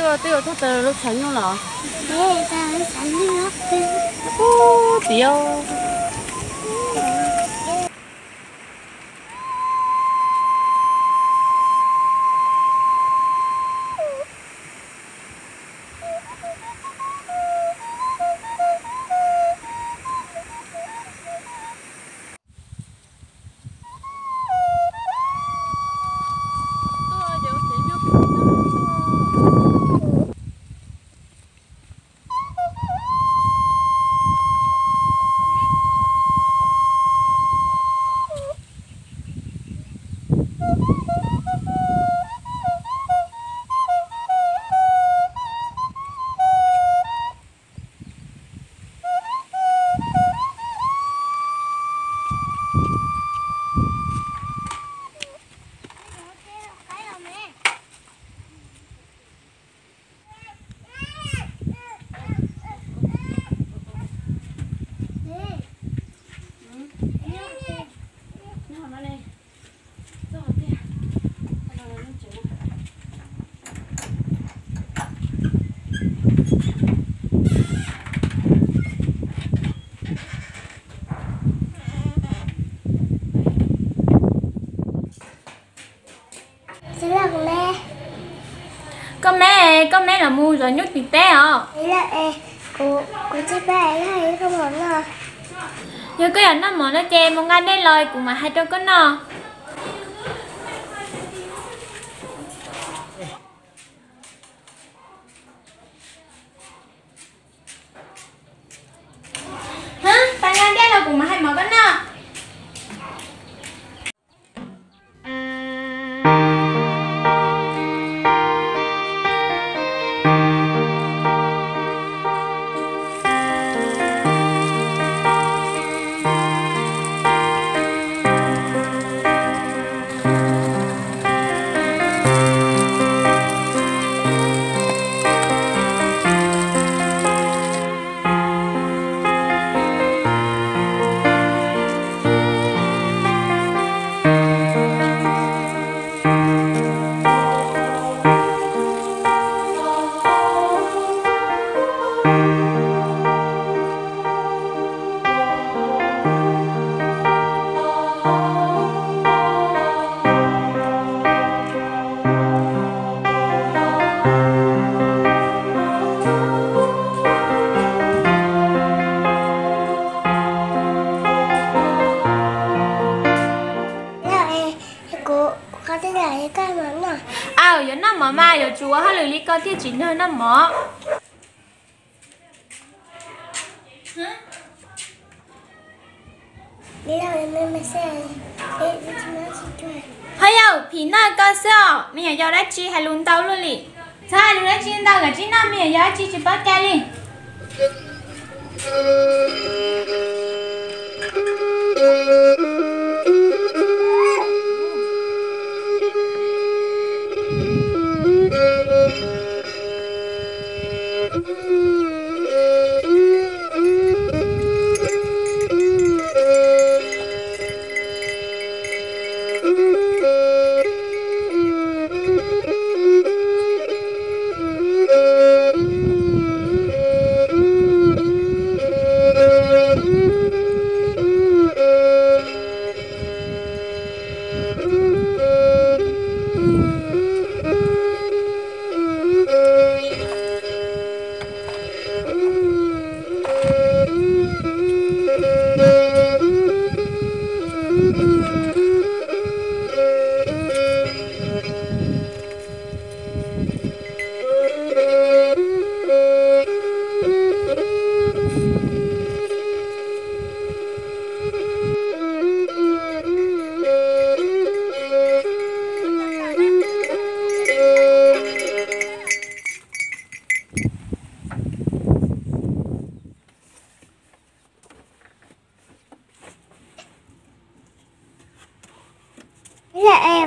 Twb yuav txog tas lub tshav nyuj los? Ub, tiag. Koj me, koj me los mus zov nyuj tim teb os. Yog koj yuav noj mov no ces mus nqa dej los kuv mam hais rau koj noj. Pab nqa dej los kuv mam hais mov koj noj. Aw, yuav noj mov mas yuav tsum ua hauj lwm li koj thiaj tsis nrog noj mov. Ho yog phim noj koj xwb os, me nyuam yaus dab tsi hais lus ntau luaj li. Txhob hais lus dab tsi ntau, koj tsis noj me nyuam yaus dab tsi tsis paub cai li.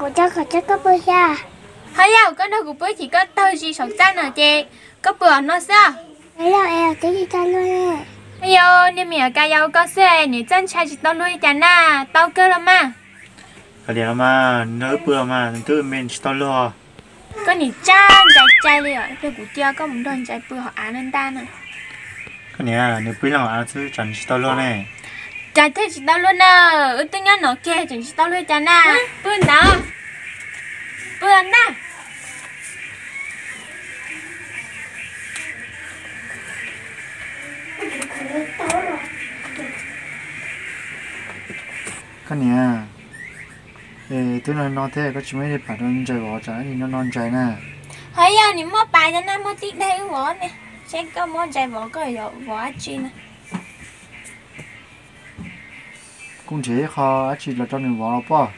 Kuv coj koj pw thiab. Ho yog koj nrog kuv pw ces koj taug zis saum txaj no ces koj pw os no xwb. Yog niag me nyuam ka yau koj xwb, niam txaj ntshai tsis tau luag li cas na, tau kawg los mas. Nrog wb pw los mas, nws twb me tsis tau luag. Koj niam tsab ntsais cai li os, kuv cia koj mus nrog ntsais pw hauv av no ntag na. Koj niam, nws pw hauv av xwb tsam nws tsis tau luag ne. Cas thiaj tsis tau luag na, wb twb nyob no kiag tseem tsis tau luag cas na. Pw ntawd, pw ntag. Koj niam, twb no no thiab koj tsis muab ib pam rau ntsais vov tsam ib no no ntsais na. Ho yog nws muaj pas cov nag muaj tib daig wb vov ne, seb koj muab ntsais vov koj yuav vov dab tsi na. Kuj nrhiav ib qho dab tsi los rau nws vov los poj.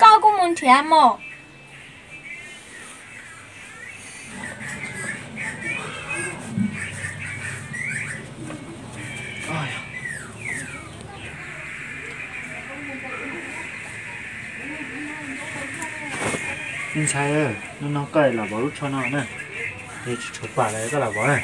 Koj kuj mus nrhiav mos. Me ntxhais, no no koj lam vov lub tsho no na, es tsis tshuav pas lawm koj lam vov na.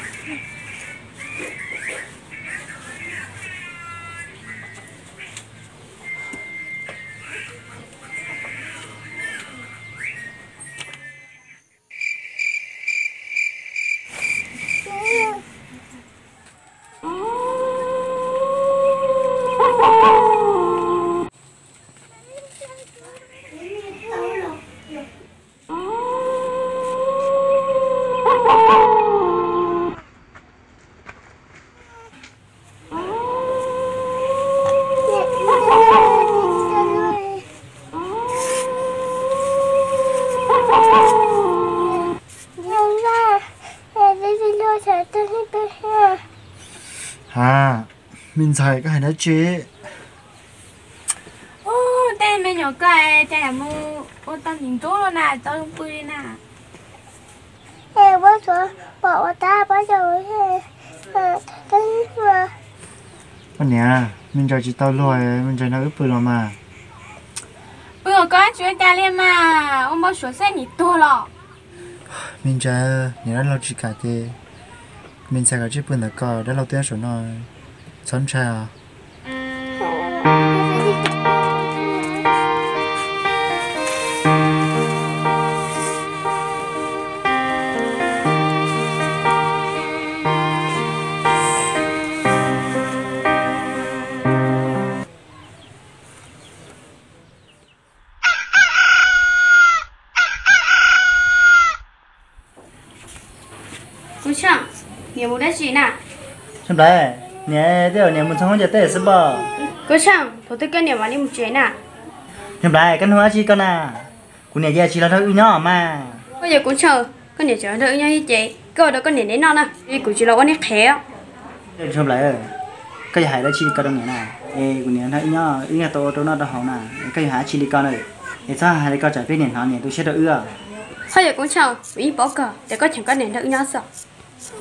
Ha, me ntxhais koj hais dab tsi? Ub, tej me nyuam koj cas mus ua tau nim ntub lawm na, tau pw li na. Poj niam, me ntxhais tsis tau luag, me ntxhais nrog wb pw los mas. Pw kom koj tsis ua cas li mas, ua npau suav xwb nim tuag los. Me ntxhais, niam dab laug tsis kam ces me ntxhais kom tsij pw ntawm ko, dab laug twb nyob saum no, txhob ntshai os. Kuv Tsheej, niam mus dab tsi na? Tsheej Nplhaib, niam twb niam mus txog hoob cas tej xwb pob. Kuv Tsheej, thaum twg koj niam mam li mus tsev na? Tsheej Nplhaib, koj nug dab tsi koj na? Kuv niam ces tsis los nrog wb nyob mas. Koj yog Kuv Tsheej, koj niam tseem los nrog wb nyob ib ces koj ua rau koj niam neb noj na, kuv tsis los ua nej qhev. Tsheej Nplhaib, koj yog hais dab tsi ko rau niam na? Es kuv niam nrog wb nyob, wb yeej tau ua rau noj rau haus na, es koj yuav hais dab tsi li ko na? Es txhob hais li ko tsam peb niam hnov niam tu siab rau wb. Koj yog Kuv Tsheej, kuv yeej paub kawg tias koj cheem koj niam nrog wb nyob xwb.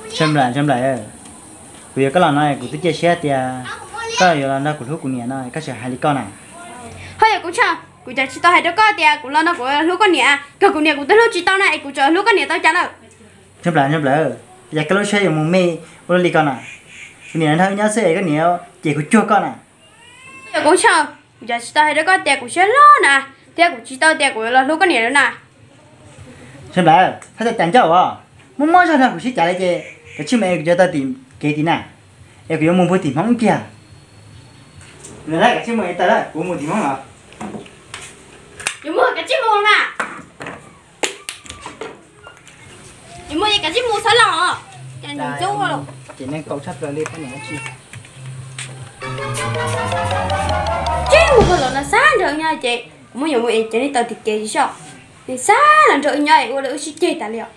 Tsheej Nplhaib, Tsheej Nplhaib, kuv yuav koj los no kuv twb cia siab tias koj yuav los nrog kuv hlub kuv niam no, koj tseem hais li ko na. Koj yog Kuv Tsheej, kuv cas tsis tau hais rau koj tias kuv los no kuv hlub koj niam, kawg kuv niam kuv twb hlub tsis tau na es kuv tseem hlub koj niam tau cas na? Tsheej Nplhaib, Tsheej Nplhaib, cas koj lub siab yuav mus me ua luaj li ko na? Kuv niam nrog wb nyob xwb es koj niam ces kuv cuag koj na. Koj yog Kuv Tsheej, kuv cas tsis tau hais rau koj tias kuv siab loj na, thiab kuv tsis tau tias kuv los hlub koj niam lawm na. Tsheej Nplhaib, txhob cov cas ncauj os, muaj muaj zog nrog kuv sib cav li ces kav tsij mus es kuv cov taw tim kev tim na, es kuv yuav mus npug tim Hmoob kiag. Kav tsij mus es taw lawm, kuv mus tim Hmoob los. Yuav mus kav tsij mus na. Yuav mus es kav tsij mus xwb los. Ces neeg tau tshaj plaws li poj niam dab tsi. Tsis mus hauj lwm no xav nrog wb nyob ces kuv muab yuav mus es cov neeg taw tim kev tsis soj, nws xav los nrog wb nyob es ua rau wb sib ceg tas li os.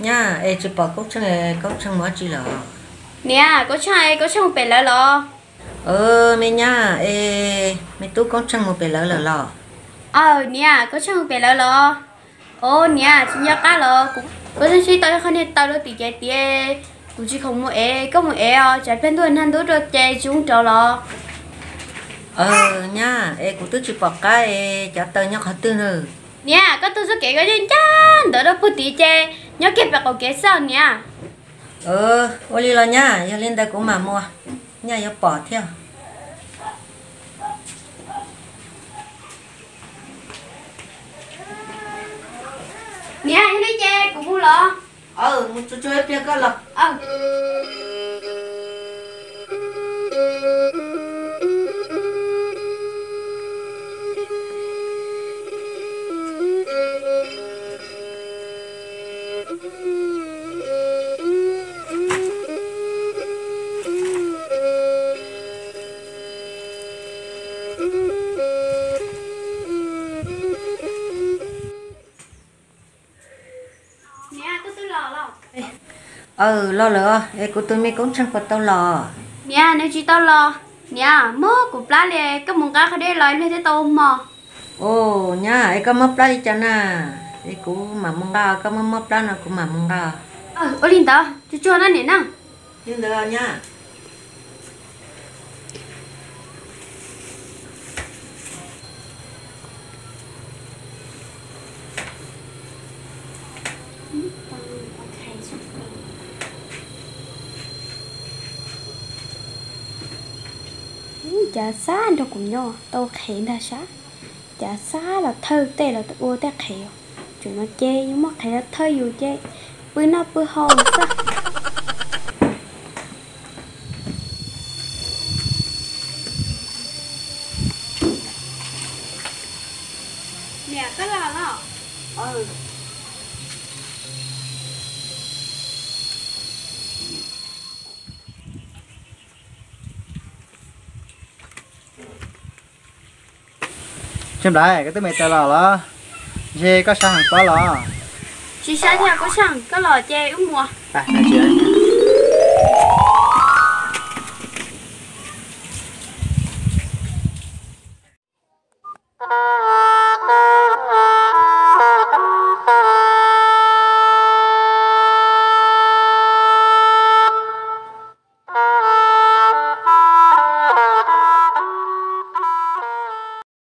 Nyab, es tsis pom Kaub Tsheej, Kaub Tsheej mus dab tsi lawm? Niam, Kaub Tsheej, Kaub Tsheej mus pem lawv los? Me nyab, es me tub Kaub Tsheej mus pem lawv lawm los? Aw niam, Kaub Tsheej mus pem lawv los? Os niam, tsis nco qab los? Kaub Tsheej sib tau ib qho niag taw rau tim kev tid, kuv tsis khoom mus ev, koj mus ev os, tsam pliag ntuj nag ntub rau ces tsis ua rau los. Nyab, es kuv twb tsis pom qab es cov taw nyob qhov twg na. Niam, koj taug txoj kev koj yeej ncaj ntawd rau puag tid ces nyob kiag pem qaum kev xwb niam. Ua li los nyab, yog li ntawd kuv mam mus, nyab yuav pom thiab. Niam, yog li ces kuv mus los. Mus tsuag tsuag ib pliag koj los. Niam, koj twb los los? Aws, los lawm os. Es kuv tus me koob tsheej puas tau los? Niam, nws tsis tau los. Niam, mob kuv plab li, koj mus nqa qhov dej los ib pliag thiaj tau ua hmo. Ua, nyab, es koj mob plab li cas na? Es kuv mam mus nqa, koj mob mob plab no kuv mam mus nqa. Ua li ntawd, tsuag tsuag na niam na. Li ntawd nyab. Ub, cas xab nrog kuv nyob tau qhev ntag sab. Cas xab los thawj tej los ua tej qhev, tseem no ces yus muaj qhev los thawj yus ces pw noj pw haus xwb. Niam, koj los los? Tsis nplai, koj twb me tas los los? Ntshe koj sab heev pob los? Tsis sab, yog koj sab heev, koj los ces wb mus.